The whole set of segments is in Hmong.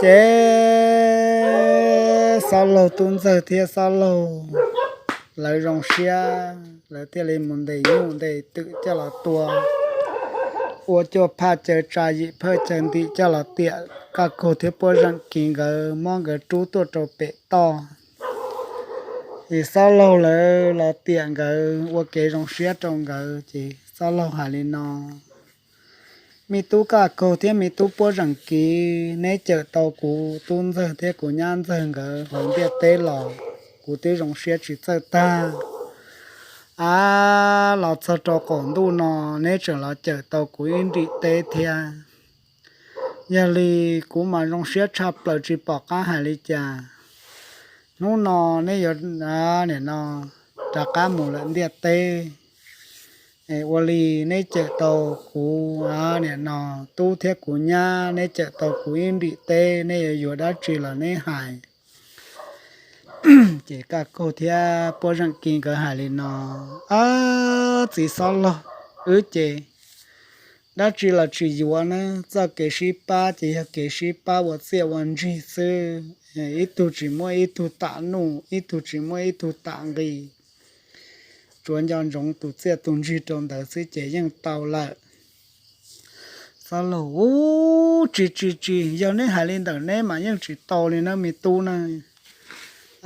Ces Xob Laug tub ntxawg thiab Xob Laug lawv zoo siab, lawv thiaj li mus ntes nyuj ntes twm coj los tua, ua cuaj phaj caw tsa yim phaj caw ntim coj los tiam Kaj Kaug thiab Puab Zeem Kiv nkawd, muab nkawd rub tuaj rau pem toj. Ces Xob Laug lawv los tiam nkawd ua kev zoo siab rau nkawd, ces Xob Laug hais li no: Me tub Kaj Kaug thiab me tub Puab Zeem Kiv, neb cawm tau kuv tub ntxawg thiab kuv nyab ntxawg nkawd hauv ntiaj teb los kuv twb zoo siab tsis txawj tag. Ab, los txog rau qaum ntuj no neb tseem los cawm tau kuv ib nrim teb thiab. Yog li kuv mas zoo siab tshaj plaws tsis pom qab hais li cas. Hnub no neb yuav, nim no rov qab mus lawm ntiaj teb. Ua li neb cawm tau kuv, nim no tub thiab kuv nyab, neb cawm tau kuv ib nrim teb, neb yuav yuav dab tsi los neb hais. Ces Kaj Kaug thiab Puab Zeem Kiv nkawd hais li no: Ab, txiv Xob Laug, wb ces dab tsi los tsis yuav na, txoj kev sib pab ces yog kev sib pab ua txiaj ua ntsig xwb. Ib tug tsis muab ib tug tam nuj, ib tug tsis muab ib tug tam nqi, tsuav nco ntsoov tus txiaj tus ntsig rau ntawd xwb ces yeej tau lawm. Xob Laug: Ub, tsis tsis tsis, yog neb hais li ntawm neb mas yeej tsis tau li na me tub na.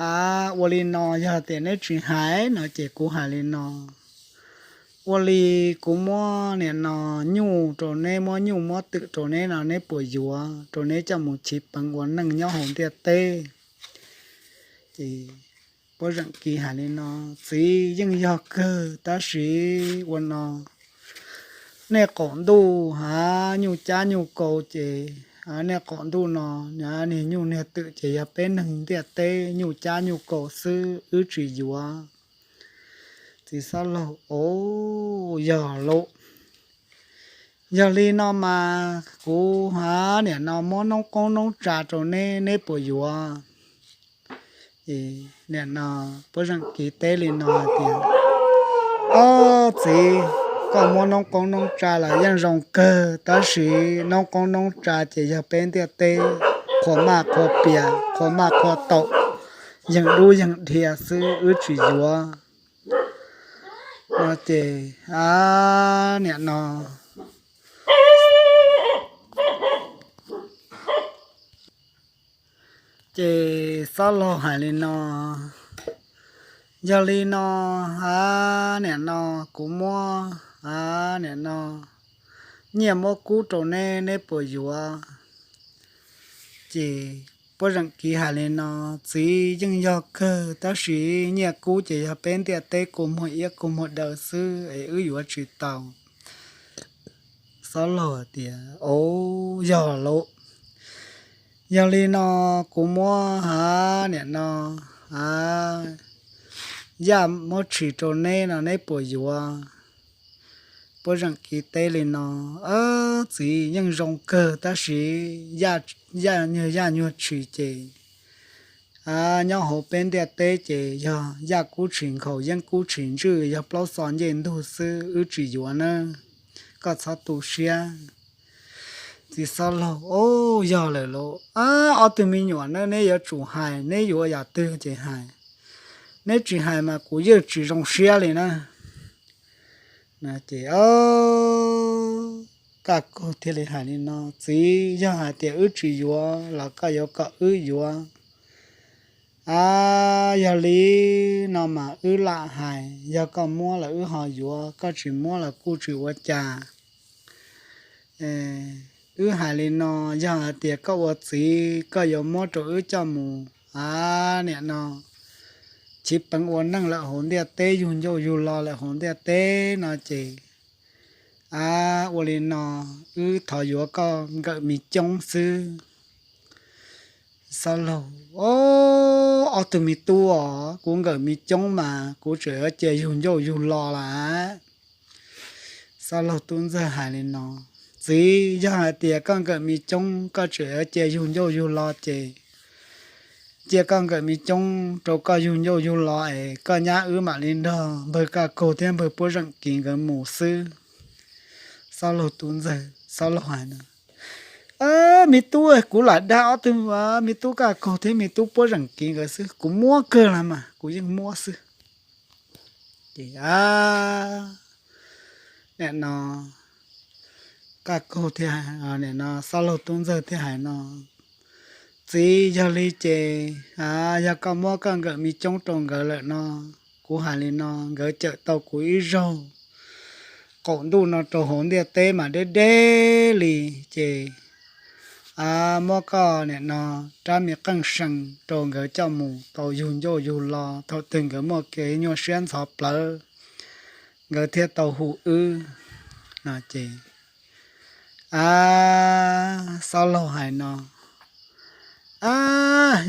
Ab, ua li no, yog tias neb tsis hais no ces kuv hais li no. Ua li kuv muab nim no nyuj rau neb, muab nyuj muab twm rau neb no neb puas yuav rau neb coj mus chiv peev ua neej nyob hauv ntiaj teb? Ces Puab Zeem Kiv hais li no: Txiv, yeej yog kawg tab sis ua no, nej qaum ntuj ha, nyuj cab nyuj kau ces, nej qaum ntuj no niag nyuj niag twm ces yog peb neeg ntiaj teb nyuj cab nyuj kau xwb, wb tsis yuav. Txiv Xob Laug: Ub, yog lauj. Yog li no mas kuv ha, nim no muab noob qoob noob tsa rau neb, neb puas yuav? Nim no Puab Zeem Kiv teb li no hais tias: Ob txiv, koj muab noob qoob noob tsa los yeej zoo kawg tab sis noob qoob noob tsa ces yog peb ntiaj teb qhua maj qhua pias, qhua maj qhua taum, yeeg dub yeeg dhia xwb, wb tsis yuav. No ces, nim no ces Xob Laug hais li no: Yog li no, nim no kuv muab, nim no nyiaj muab kub rau neb, neb puas yuav? Ces Puab Zeem Kiv hais li no: Txiv, yeej yog kawg tab sis nyiaj kub ces yog peb ntiaj teb kua muag iab kua muag daw xwb es wb yuav tsis tau. Xob Laug tias: Ub, yog lauj. Yog li no kuv muab ha, nim no ha, yaj muab tshis rau neb no neb puas yuav? Puab Zeem Kiv teb li no: Txiv, yeej zoo kawg tab sis yaj, yaj nyuag tshis ces nyob hauv peb ntiaj teb ces yog yaj kub tshis nkhaus yeeb kub tshis ntswj, yog plaub xo ncej ntug xwb, wb tsis yuav nawb. Koj txhob tu siab. Txiv Xob Laug: Ub, yog lawm lauj. Ob tug me nyuam na, neb yuav tsum hais, neb yuav yam twg ces hais, neb tsis hais mas kuv yeej tsis zoo siab li na. Ces Kaj Kaug thiaj li hais li no: Txiv, yog hais tias wb tsis yuav los koj yuav kom wb yuav? A, yog li no mas wb lam hais, yog koj muab los wb ho yuav, koj tsis muab los kuj tsis ua cas. Wb hais li no, yog hais tias koj ua txiv koj yuav muab rau wb coj mus, a, nim no chiv peev ua neej lawm hauv ntiaj teb, yug ncauj yug lo lawm hauv ntiaj teb no ces, a, ua li no, wb thov yuav koj nkawm me coob xwb. Xob Laug: Ob tug me tub os, kuv nkawm me coob mas kuv tseem yuav cia yug ncauj yug lo lawm. Xob Laug tub ntxawg hais li no: Txiv, yog hais tias koj nkawm me coob koj tseem yuav cia yug ncauj yug lo ces cia koj nkawm me coob rau koj yug ncauj yug lo es koj nyab wb mam li nrog npawg Kaj Kaug thiab npawg Puab Zeem Kiv nkawd mus xwb. Xob Laug tub ntxawg, Xob Laug hais no: Ab, me tub, kuv lam dag ob tug me tub Kaj Kaug thiab me tub Puab Zeem Kiv nkawd xwb, kuv muab kawg los mas kuv yeej muab xwb. Ces nim no Kaj Kaug thiab, nim no Xob Laug tub ntxawg thiaj hais no, Txiv, yog li ces, a, yog koj muab koj nkawm me coob rau nkawd lawm no, kuv hais li no, nkawd cawm tau kuv ib zaug qaum ntuj no rau hauv ntiaj teb mas deb deb li, ces, a, muab koj nim no rab me qeej see rau nkawd coj mus tau yug ncauj yug lo, thaum twg nkawd muaj kev nyuaj siab ntxhov plawv nkawd thiaj tau hu wb no ces, a, Xob Laug hais no, A,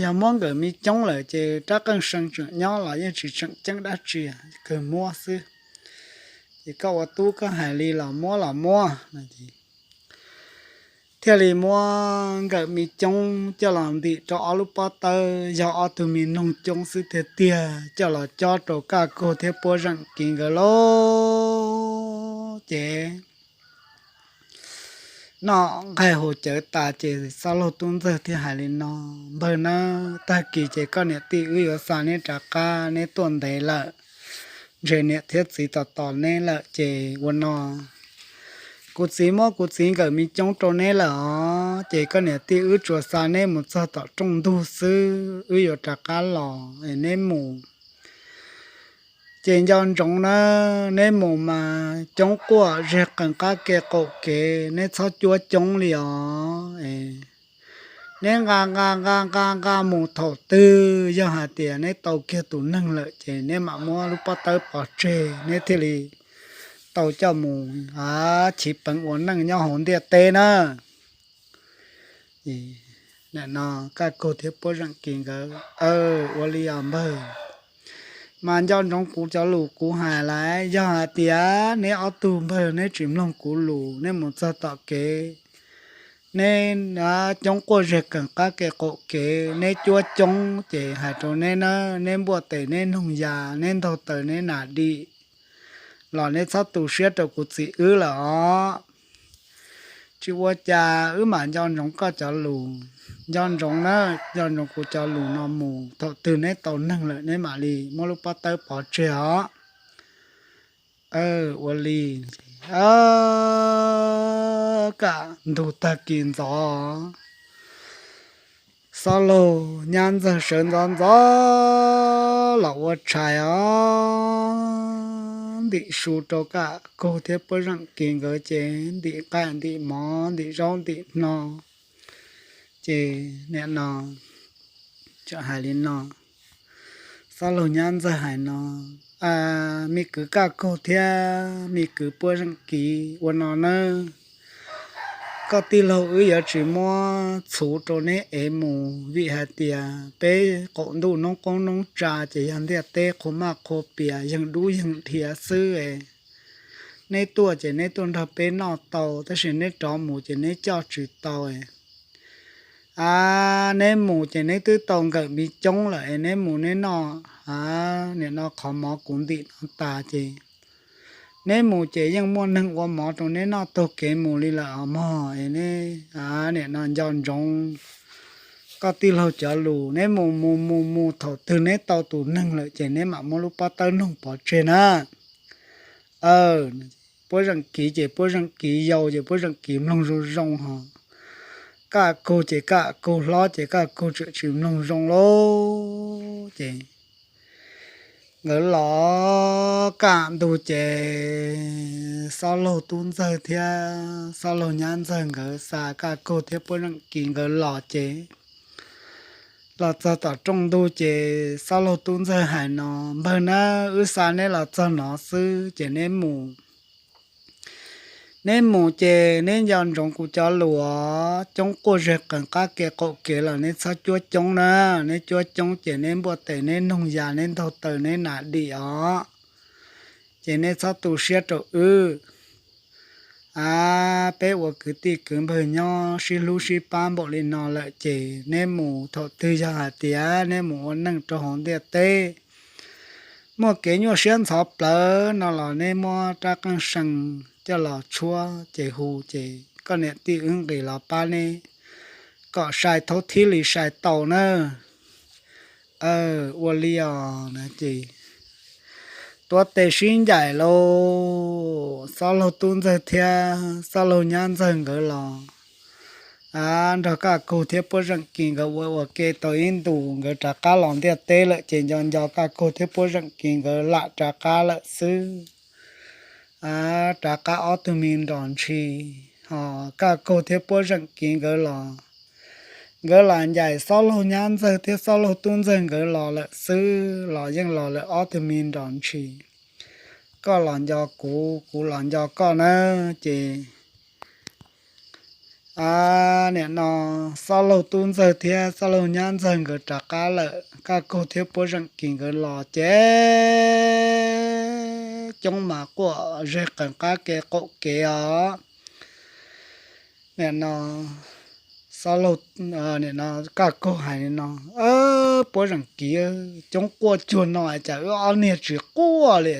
yog muab nkawm me coob lawm ces rab qeej see tseem nyob los yeej tsis tseem ceeb dab tsi, kawg muab xwb. Ces koj ua tub koj hais li los muab los muab. Thiaj li muab nkawm me coob coj los ntim rau ob lub pob tawb, yog ob tug me noog coob xwb tiag tiag, coj los cob rau Kaj Kaug thiab Puab Zeem Kiv nkawd lauj. Ces noj nqaij haus cawv tas ces Xob Laug tub ntxawg thiaj hais li no, Npawg na, tag kis ces koj niam tij wb yuav xa neb rov qab, neb tuaj ntev lawm, ntshe niam thiab txiv tos tos neb lawm ces ua no, kuv txiv muab kuv txiv nkawm me coob rau neb lawm os, ces koj niam tij wb tsuas xa neb mus txog tom rooj ntug xwb, wb yuav rov qab los es neb mus ces nco ntsoov na, neb mus mas coob quaj zeg qees qab ke qaum kev, neb txhob cuab coob li os. Neb nqa nqa nqa nqa nqa mus thaum twg yog hais tias neb tau kiag tus neeg lawm ces neb mam muab lub pob tawb pov tseg, neb thiaj li tau coj mus chiv peev ua neej nyob hauv ntiaj teb na. Nim no Kaj Kaug thiab Puab Zeem Kiv nkawd, Ua li os npawg, mas nco ntsoov kuv cov lus kuv hais lawm, yog hais tias neb ob tug npawg neb tsis mloog kuv lus, neb mus txog tom kev, neb coob quaj zeg qees qab ke qaum kev, neb cuab coob ces hais rau neb na, neb npuaj tes neb noog yas, neb ntaug taws neb nas dim los neb txhob tu siab rau kuv txiv wb lawm os. Tsis ua cas, wb mam nco ntsoov koj cov lus. Nco ntsoov na, nco ntsoov kuv cov lus no mus, thaum twg neb tau neeg lawm neb mam li muab lub pob tawb pov tseg os. Ua li, kaj ntug tag kis ntxov, Xob Laug Nyab Ntxawg sawv ntxov ntxov los ua tshais os, ntim su rau Kaj Kaug thiab Puab Zeem Kiv nkawd ces ntim nqaij ntim mov ntim zaub ntim hno. Ces nim no tseem hais li no, Xob Laug Nyab Ntxawg hais no, Me kwv Kaj Kaug thiab me kwv Puab Zeem Kiv, ua no nawb, koj tij laug wb yuav tsis muab txhuv rau neb ev mus vim hais tias peb qaum ntuj noob qoob noob tsa ces yog ntiaj teb qhua maj qhua pias yeeg dub yeeg dhia xwb. Neb tuaj ces neb tuaj nrog peb noj tau, tab sis neb rov mus ces neb coj tsis tau. A, neb mus ces neb twb tau nkawm me coob lawm es neb mus neb noj, a, nim no qhov mov kuv ntim no tas ces neb mus ces yeej muaj neeg ua mov rau neb noj taug kev mus li lawm os mog. Es neb, a, nim no nco ntsoov koj tij laug cov lus, neb mus mus mus mus thaum twg neb tau tus neeg lawm ces neb mam muab lub pob tawb noog pov tseg na. Puab Zeem Kiv ces Puab Zeem Kiv yau ces Puab Zeem Kiv mloog zoo zoo hos, Kaj Kaug ces Kaj Kaug hlob ces Kaj Kaug tseem tsis mloog zoo lauj. Ces nkawd los kaj ntug ces Xob Laug Tub Ntxawg thiab Xob Laug Nyab Ntxawg nkawd xa Kaj Kaug thiab Puab Zeem Kiv nkawd los ces los txog tom rooj ntug ces Xob Laug Tub Ntxawg hais no, Npawg na, wb xa neb los txog no xwb ces neb mus. Neb mus ces neb nco ntsoov kuv cov lus, coob quaj zeg qees qab ke qaum kev los neb txhob cuab coob na. Neb cuab coob ces neb npuaj tes neb noog yas neb ntaug taws neb nas dim os. Ces neb txhob tu siab rau wb. A, peb ua kwv tij kwv npawg nyob sib hlub sib pab npaum li no lawm ces neb mus thaum twg yog hais tias neb mus ua neej rau hauv ntiaj teb muaj kev nyuaj siab ntxhov plawv no los neb muab rab qeej see coj los tshuab ces hu ces koj niam tij wb nqis los pab neb kom sai thaub thib li sai tau na. Ua li os. Ces tuav tes sib ncaim lauj, Xob Laug Tub Ntxawg thiab Xob Laug Nyab Ntxawg nkawd los nrog Kaj Kaug thiab Puab Zeem Kiv nkawd ua ua ke tau ib ntus, nkawd rov qab los ntiaj teb lawm ces nco nco Kaj Kaug thiab Puab Zeem Kiv nkawd lam rov qab lawm xwb. Rov qab ob tug me nrov ntshis, ho Kaj Kaug thiab Puab Zeem Kiv nkawd los, nkawd los ncaim Xob Laug Nyab Ntxawg thiab Xob Laug Tub Ntxawg nkawd los lawm xwb, los yeej los lawm ob tug me nrov ntshis. Koj los nco kuv, kuv los nco koj na. Ces nim no Xob Laug Tub Ntxawg thiab Xob Laug Nyab Ntxawg nkawd rov qab lawm, Kaj Kaug thiab Puab Zeem Kiv nkawd los ces coob mas quaj zeg qees qab kev qaum kev os. Nim no Xob Laug, nim no Kaj Kaug hais li no, Puab Zeem Kiv, coob quaj cuag no cas wb ob niag tsis quaj li?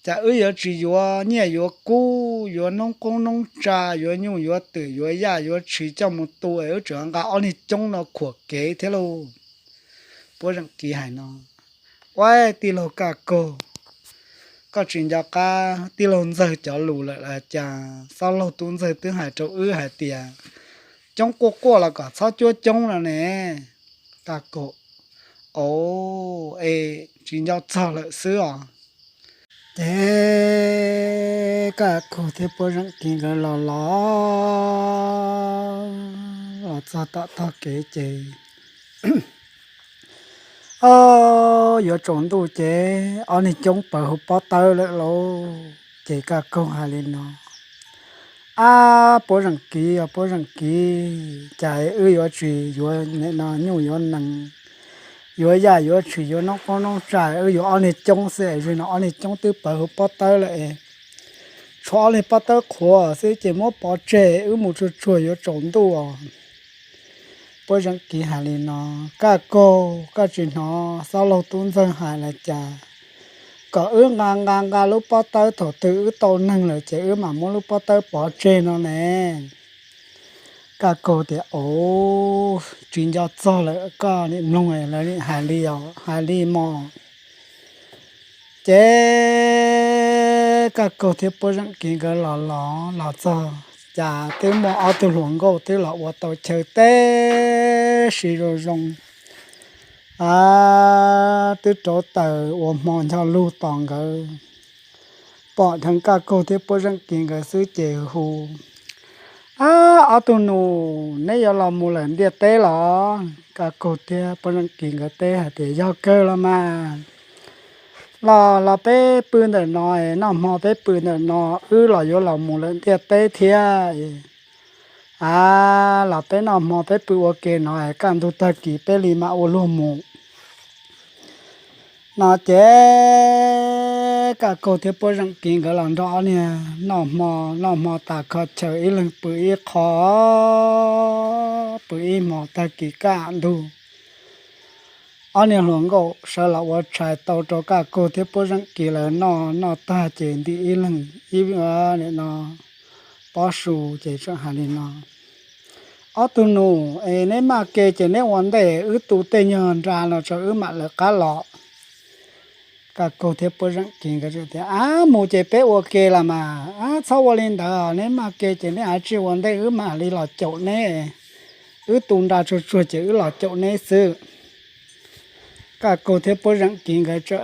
Cas wb yuav tsis yuav nyiaj yuav kub, yuav noob qoob noob tsa, yuav nyuj yuav twm, yuav yaj yuav tshis coj mus tu es wb tseem nqa ob niag coob no khuam kev thiab lauj? Puab Zeem Kiv hais no, Ua, tij laug Kaj Kaug, koj tsis nco qab tij laug Ntxawg cov lus lawm los cas? Xob Laug Tub Ntxawg twb hais rau wb hais tias coob quaj quaj los kom txhob cuab coob no ne. Kaj Kaug, Au, es tsis nco txog lawm xwb os. Ces Kaj Kaug thiab Puab Zeem Kiv nkawd los los los txog tom tog kev ces o, yuav tsaus ntuj ces ob niag coob pawv hauv pob tawb lawm lauj. Ces Kaj Kaug hais li no, Ab, Puab Zeem Kiv os, Puab Zeem Kiv, cas wb yuav tsis yuav nim no nyuj yuav nees, yuav yaj yuav tshis, yuav noob qoob noob tsa, wb yuav ob niag coob xwb es no ob niag coob twb pawv hauv pob tawb lawm es tshuav ob niag pob tawb qhuav xwb ces muab pov tseg wb mus tsuag tsuag yuav tsaus ntuj os. Puab Zeem Kiv hais li no, Kaj Kaug, koj tsis hnov Xob Laug Tub Ntxawg hais los cas, kom wb nqa nqa nqa lub pob tawb, thaum twg wb tau neeg lawm ces wb mam muab lub pob tawb pov tseg no ne. Kaj Kaug tias, Au, tsis nco txog lawm, koj nim mloog lawv hais li os, hais li mog. Ces Kaj Kaug thiab Puab Zeem Kiv nkawd los los los txog, cas twb muaj ob tug hluas nkauj twb los ua tau chaw teb si zoo zoo, a, twb rauv taws ua hmo ncho lug tos nkawd. Pom dheev Kaj Kaug thiab Puab Zeem Kiv nkawd xwb ces hu, Ab, ob tug nus, neb yuav los mus lawm ntiaj teb los? Kaj Kaug thiab Puab Zeem Kiv nkawd teb hais tias, Yog kawg los mas. Los los peb pw ntawm no, noj hmo peb pw ntawm no, wb los yuav los mus lawm ntiaj teb thiab. A, los peb noj hmo peb pw ua ke no, kaj ntug tag kis peb li mam ua luag mus. No ces Kaj Kaug thiab Puab Zeem Kiv nkawd los nrog ob niag noj hmo, noj hmo tas kho chaw ib leeg pw ib qho, pw ib hmo tag kis kaj ntug, ob niag hluas nkauj sawv los ua tshais tau rau Kaj Kaug thiab Puab Zeem Kiv lawv noj, noj tag ces ntim ib leeg ib, nim no pob su ces tseem hais li no, Ob tug nus, es neb maj ke ces neb ua ntej, wb tu tej nyuag nra no tso wb mam lawv qab los. Kaj Kaug thiab Puab Zeem Kiv nkawd tias, Ab, mus ces peb ua ke los mas, ab, txhob ua li ntawd, neb maj ke ces neb ua tsij ua ntej wb mam li los caum neb, wb tu nra tsuag tsuag ces wb los caum neb xwb. Kaj Kaug thiab Puab Zeem Kiv nkawd tseem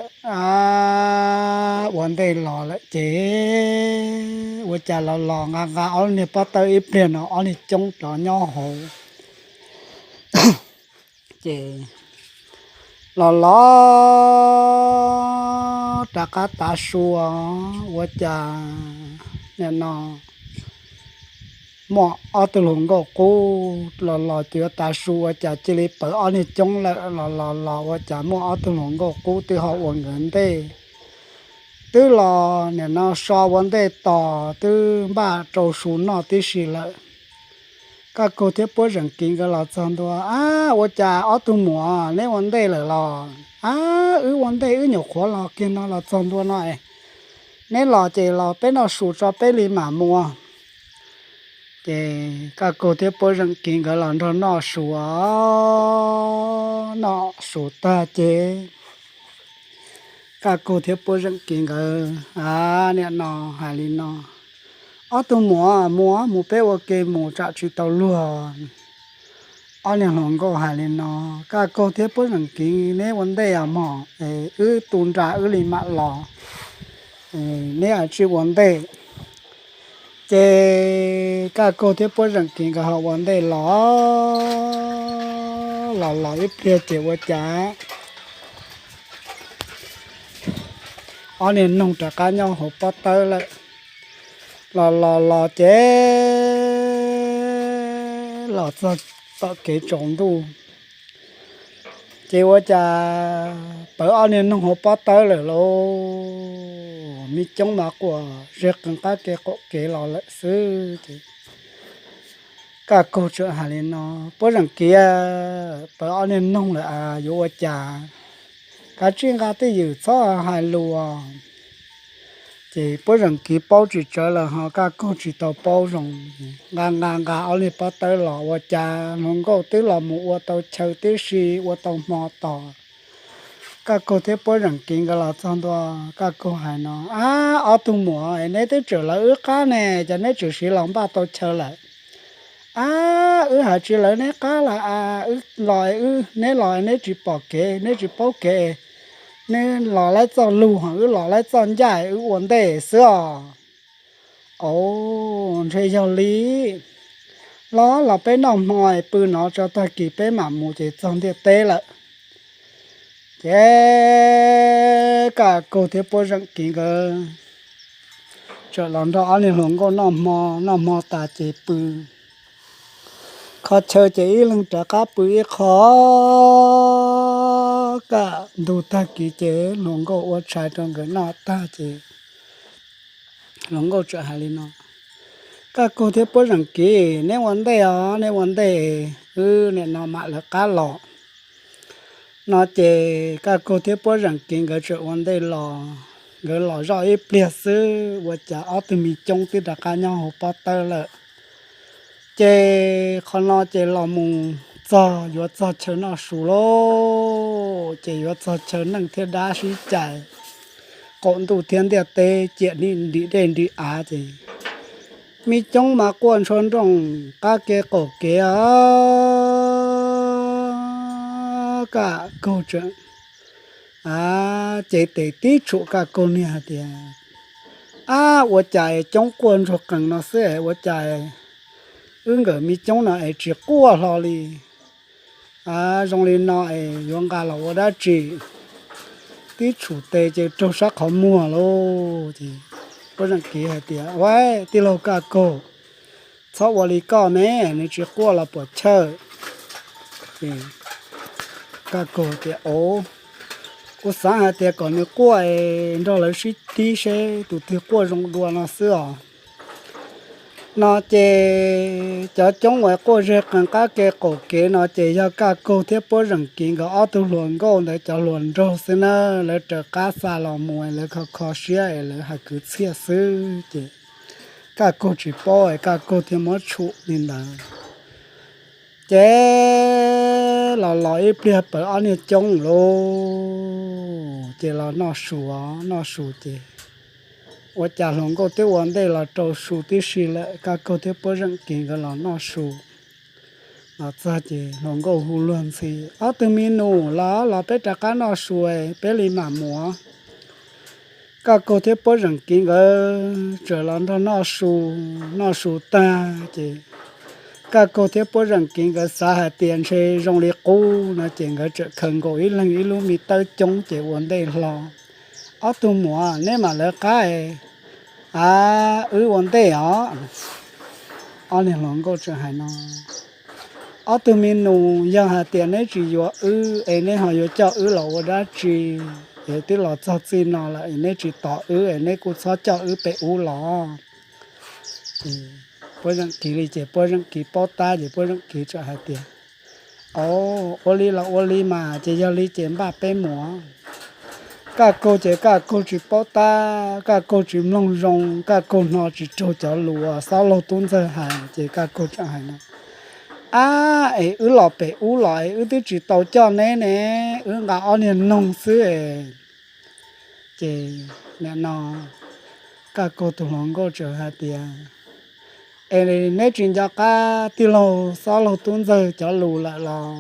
ua ntej los lawm ces ua cas los los nqa nqa ob niag pob tawb ib pliag no ob niag coob rov nyob hauv. Ces los los rov qab tav su ua cas nim no muaj ob tug hluas nkauj qub los los ces yuav tav su ua cas cia li pawv ob niag coob lawm, los los los ua cas muaj ob tug hluas nkauj qub twb ho ua nkawd ntej, twb los nim no so ua ntej tos twb npaj rau su noj tib si lawm. Kaj Kaug thiab Puab Zeem Kiv nkawd los txog ntua, Ab, ua cas ob tug muam neb ua ntej lawm los? Ab, wb ua ntej wb nyuam qhuav los kiag no los txog ntua no es, neb los ces los peb noj su tso peb li mam mus. Ces Kaj Kaug thiab Puab Zeem Kiv nkawd los nrog noj su, noj su tag ces Kaj Kaug thiab Puab Zeem Kiv nkawd, a, nim no hais li no, ob tug muam, mus mus peb ua ke mus tsam tsis tau luag. Ob niag hluas nkauj hais li no, Kaj Kaug thiab Puab Zeem Kiv neb ua ntej os mog, wb tu nra wb li mam los, neb ua tsis ua ntej. Ces Kaj Kaug thiab Puab Zeem Kiv nkawd ho ua ntej los, los los ib pliag ces ua cas ob niag noog rov qab nyob hauv pob tawb lawm. Los los los ces los txog tom kev tsaus ntuj, ces ua cas pawv ob niag noog hauv pob tawb lawm lauj. Me coob mas quaj ze qees qab kev qaum kev los lawm xwb ces Kaj Kaug txawm hais li no, Puab Zeem Kiv, pawv ob niag noog lawm yuav ua cas? Kav tsij nqa twj ywm txhob hais lus. Ces Puab Zeem Kiv paub tsis tsawv lawm ho Kaj Kaug tsis tau paub zoo. Nqa nqa nqa ob niag pob tawb los ua cas hluas nkauj twb los mus ua tau chaw tib si ua tau hmo tos. Kaj Kaug thiab Puab Zeem Kiv nkawd los txog ntua, Kaj Kaug hais no, ab, ob tug muam, neb twb tseem lawv wb qab ne, cas neb tseem siv los npaj tau chaw lawm? Ab, wb hais tsis lawv neb qab lawm a, wb los, neb los neb tsis pom kev, neb tsis paub kev, neb los laib txoj lug, wb los laib txoj ncaj, wb ua ntej xwb os. Au, ntshe yog li. Los los peb noj hmo pw no tso, tag kis peb mam mus ces txog ntiaj teb lawm. Ces Kaj Kaug thiab Puab Zeem Kiv nkawd txawm los nrog ob niag hluas nkauj noj hmo, noj hmo tas ces pw. Kho chaw ces ib leeg rov qab pw ib qho. Kaj ntug tag kis ces hluas nkauj ua tshais rau nkawd noj tag ces hluas nkauj txawm hais li no, Kaj Kaug thiab Puab Zeem Kiv, neb ua ntej os, neb ua ntej, wb nim no mam lawv qab los. No ces Kaj Kaug thiab Puab Zeem Kiv nkawd txawm ua ntej los, nkawd los zoj ib pliag xwb ua cas ob tug me coob twb rov qab nyob hauv pob tawb lawm. Ces qhov no ces los mus txog yuav txog chaw noj su lauj, ces yuav txog chaw neej thiab dab sib cais, qaum ntuj thiab ntiaj teb ciam nrim dej nrim av ces me coob mas quaj ntshua nrooj qab kev qaum kev os. Kaj Kaug tseem cev tes tib tshum Kaj Kaug niag hais tias, ab, ua cas coob quaj ntsuag qees no xwb es ua cas wb nkawm me coob no es tsis quaj hlo li? Zoo li no es yuav nqa los ua dab tsi? Tib tshum tes ces raug sab qhov muag lauj. Ces Puab Zeem Kiv hais tias, ua, tij laug Kaj Kaug, txhob ua li koj me, nws tsis quaj los puas chawj? Kaj Kaug tias, kuv xav hais tias kom nws quaj es nrog lawv sib tib seb tus twg quaj zoo dua no xwb os. No ces cov coob uas quaj zeg qees qab kev qaum kev no ces yog Kaj Kaug thiab Puab Zeem Kiv nkawd ob tug hluas nkauj ntawd cov hluas nraug xwb na. Lawv raws qab xa los mus lawv kho kho siab es lawv hais kwv txhiaj xwb ces Kaj Kaug tsis paub es Kaj Kaug thiaj muab tshum li ntawd. Ces los los ib pliag pawv ob niag coob lauj, ces los noj su, noj su ces ua cas hluas nkauj twb ua ntej los rau su tib si lawm, Kaj Kaug thiab Puab Zeem Kiv nkawd los noj su. Los txog ces hluas nkauj hu luag ntxhi, ob tug me nus los los peb rov qab noj su, peb li mam mus. Kaj Kaug thiab Puab Zeem Kiv nkawd txawm los nrog noj su, noj su tag ces Kaj Kaug thiab Puab Zeem Kiv nkawd xav hais tias ntshe zoo li qub no ces nkawd txawm khaws nkaus ib leeg ib lub me tawb coob ces ua ntej hlo. Ob tug muam, neb mam lawv qab, a, wb ua ntej os. Ob niag hluas nkauj txawm hais no, ob tug me nus, yog hais tias neb tsis yuav wb es neb ho yuav coj wb los ua dab tsi? Es twb los txog txij no lawm es neb tsis tos wb es neb kuj txhob coj wb pem ub los. Puab Zeem Kiv li ces Puab Zeem Kiv paub tab ces Puab Zeem Kiv txawm hais tias, o, ua li los ua li mas, ces yog li ces npaj peb mus. Kaj Kaug ces Kaj Kaug tsis paub tab, Kaj Kaug tsis mloog zoo, Kaj Kaug hnov tsis raug cov lus uas Xob Laug Tub Ntxawg hais ces Kaj Kaug tseem hais no, ab, es wb los pem ub los es wb twb tsis tau coj neb ne, wb nqa ob niag noog xwb es. Ces nim no Kaj Kaug tus hluas nkauj tseem hais tias, es neb tsis nco qab tij laug Xob Laug Tub Ntxawg cov lus lawm los?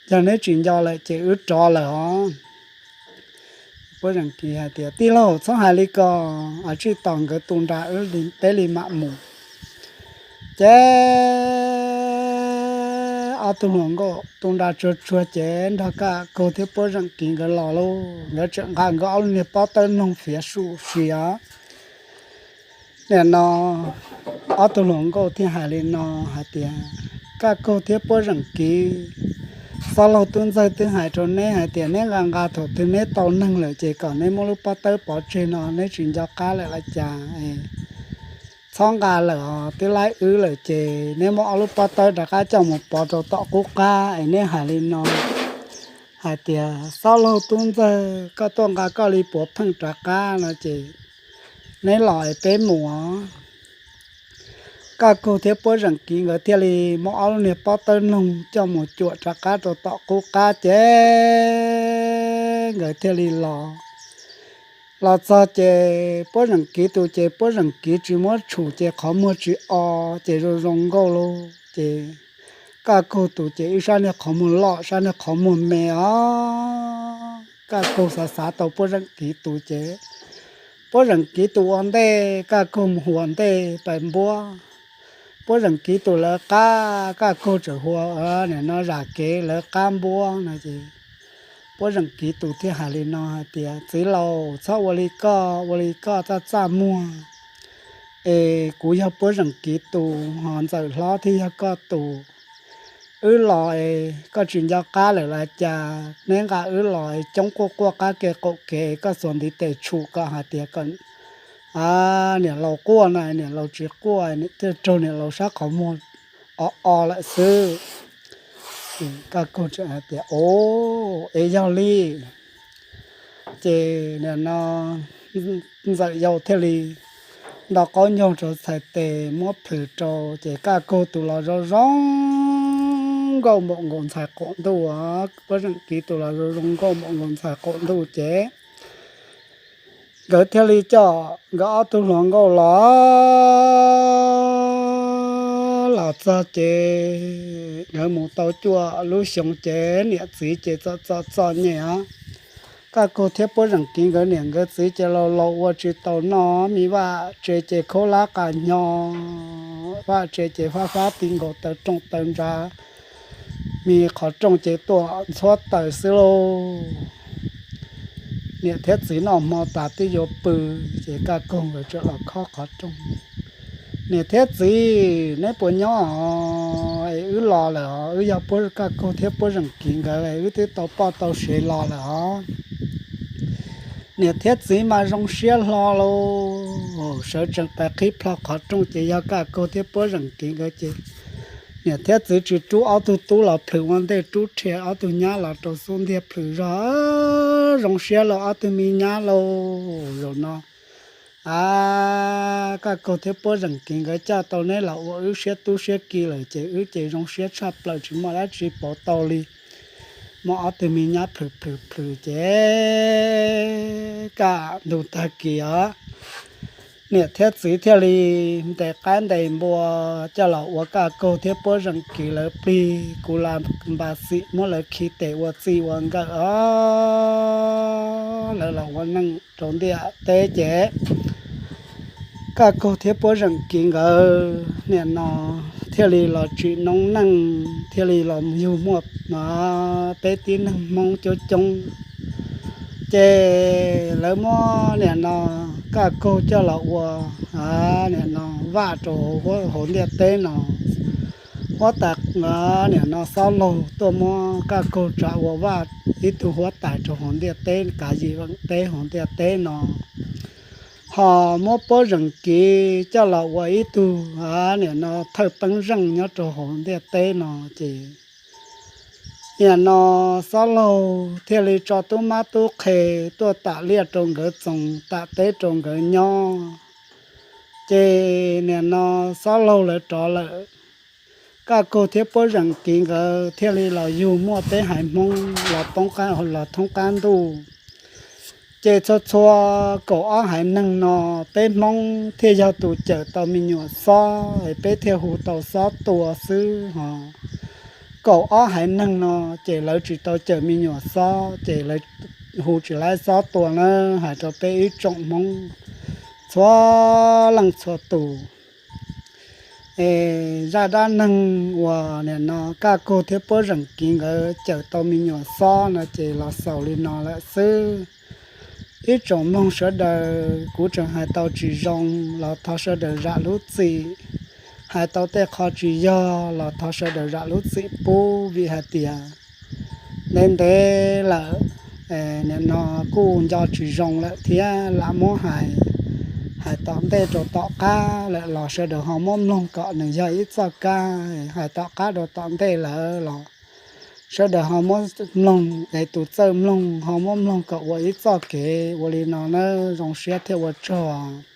Yog neb tsis nco lawm ces wb rov lawm os. Puab Zeem Kiv hais tias, tij laug txhob hais li ko, a tsij tos nkawd tu nra peb li mam mus. Ces ob tug hluas nkauj tu nra tsuag tsuag ces nrog Kaj Kaug thiab Puab Zeem Kiv nkawd los lauj, nkawd tseem nqa nkawd ob lub niag pob tawb noog fiav su si os. Nim no ob tug hluas nkauj thiaj hais li no hais tias, Kaj Kaug thiab Puab Zeem Kiv, Xob Laug Tub Ntxawg twb hais rau neb hais tias neb nqa nqa thaum twg neb tau neeg lawm ces kom neb muab lub pob tawb pov tseg no, neb tsis nco qab lawm los cas? Txhob nqa lawm os, twb laib wb lawm ces neb muab ob lub pob tawb rov qab coj mus pov rau tom qub qab es neb hais li no hais tias, Xob Laug Tub Ntxawg, koj tuaj nqa koj li puav pheej rov qab no ces neb los es peb mus os. Kaj Kaug thiab Puab Zeem Kiv nkawd thiaj li muab ob lub niag pob tawb noog coj mus cuam rov qab rau tom qub qab ces nkawd thiaj li los. Los txog ces Puab Zeem Kiv tus ces Puab Zeem Kiv tsis muab tshum ces qhov muag tsis o ces zoo zoo nkauj lauj. Ces Kaj Kaug tus ces ib sab niag qhov muag loj sab niag qhov muag me os. Kaj Kaug xav xav tau Puab Zeem Kiv tus ces Puab Zeem Kiv tus ua ntej, Kaj Kaug mus ua ntej pais npuab. Puab Zeem Kiv tus lawv qab, Kaj Kaug tseem ua nim no zam kev lawv qab npuab no ces Puab Zeem Kiv tus thiaj hais li no hais tias, txiv laus, txhob ua li koj, ua li koj txaj txaj muag es kuv yog Puab Zeem Kiv tus, ho ntxawm hlob thiaj yog koj tus. Wb los es koj tsis nco qab lawm los cas? Neb nqa wb los es coob quaj quaj qab ke qaum kev, koj xuas ntiv tes tshum kom hais tias kom niam laus quaj no, niam laus tsis quaj thiaj raug niam laus sab qhov muag o o lawm xwb. Kaj Kaug tseem hais tias, o, es yog li. Ces nim no ntxawm yau thiaj li nto qaub ncaug rau txhais tes muab plhws rau ces Kaj Kaug tus los zoo zoo nkauj npaum nkaus ntxhais qaum ntuj, Puab Zeem Kiv tus los zoo zoo nkauj npaum nkaus ntxhais qaum ntuj ces nkawd thiaj li coj nkawd ob tug hluas nkauj los, los txog ces nkawd mus tau cuaj lub xyoo ces niam txiv ces txom txom txom nyem os. Kaj Kaug thiab Puab Zeem Kiv nkawd niam nkawd txiv ces laus laus ua tsis tau noj, me vaj tse ces khaub lab qas nyo, vaj tse ces fab fab ti nkaus taw rooj taw ntsa, me qhov rooj ces tuam ntxhuab taws xwb lauj. Niam thiab txiv noj hmo tas twb yuav pw ces Kaj Kaug nkawd tseem los khob qhov rooj. Niam thiab txiv, neb puas nyob os? Es wb los lawm os, wb yog Puab, Kaj Kaug thiab Puab Zeem Kiv nkawd, wb twb tau poj tau sev los lawm os. Niam thiab txiv mas zoo siab hlo lauj, sawv tsees pais qhib plho qhov rooj ces yog Kaj Kaug thiab Puab Zeem Kiv nkawd ces niam thiab txiv tsis rub ob tug tub los plhws ua ntej, rub rhia ob tug nyab los rau xub ntiag plhws zog, zoo siab lauj ob tug me nyab lauj. Zaum no a, Kaj Kaug thiab Puab Zeem Kiv nkawd coj tau neb los ua wb siab tub siab ki lawm ces wb ces zoo siab tshaj plaws tsis muaj dab tsi pauv tau li. Muaj ob tug me nyab plhws plhws plhws ces kaj ntug tag kis os, niam thiab txiv thiaj li ntes qaib ntes npua coj los ua Kaj Kaug thiab Puab Zeem Kiv lawv plig ku la npa xim muab lawv khi tes ua txij ua nkawm os. Lawv los ua neej rau ntiaj teb ces Kaj Kaug thiab Puab Zeem Kiv nkawd nim no thiaj li los tsim noob neej, thiaj li los yug muaj peb tib neeg Hmoob coob coob. Ces lawv muab nim no Kaj Kaug coj los ua nim no vaj rau hauv ntiaj teb no. Huab tais nim no Xob Laug tuaj muab Kaj Kaug tsa ua vaj ib tug huab tais rau hauv ntiaj teb kav yim veem teb hauv ntiaj teb no, ho muab Puab Zeem Kiv coj los ua ib tug nim no thawj peeb zeej nyob rau hauv ntiaj teb no ces Nim no Xob Laug thiaj li tso tub mab tub qhe tuaj tam liaj rau nkawd txoos, tam teb rau nkawd nyob. Ces nim no Xob Laug lawv rov lawm, Kaj Kaug thiab Puab Zeem Kiv nkawd thiaj li los yug muaj peb haiv Hmoob los poob qab, los thoob qab ntuj. Ces txhua txhua kaum ob haiv neeg no, peb Hmoob thiaj yog tus cawm tau me nyuam Xob, peb thiaj hu tau Xob tua xwb hos. Kaum ob haiv neeg no ces lawv tsis tau cawm me nyuam Xob, ces lawv hu tsis laib Xob tua na, hais rau peb ib tsoom Hmoob txhua leej txhua tus. Es zaj dab neeg uas nim no Kaj Kaug thiab Puab Zeem Kiv nkawd cawm tau me nyuam Xob no ces los xaus li no lawm xwb. Ib tsoom mloog sawv daws, kuv tseem hais tau tsis zoo los thov sawv daws zam lub txim, hais tau tej qho tsis yog los thov sawv daws zam lub txim pub, vim hais tias ntev ntev lawm, nim no kuj nco tsis zoo lawm thiab lam muab hais, hais tom ntej rau tom qab lawm los sawv daws ho muab mloog kom nws yog ib txoj kab, hais tom qab rau tom ntej lawm los sawv daws ho muab mloog, es tus txawj mloog ho muab mloog kom ua ib txoj kev. Ua li no na, zoo siab thiab ua tsaug.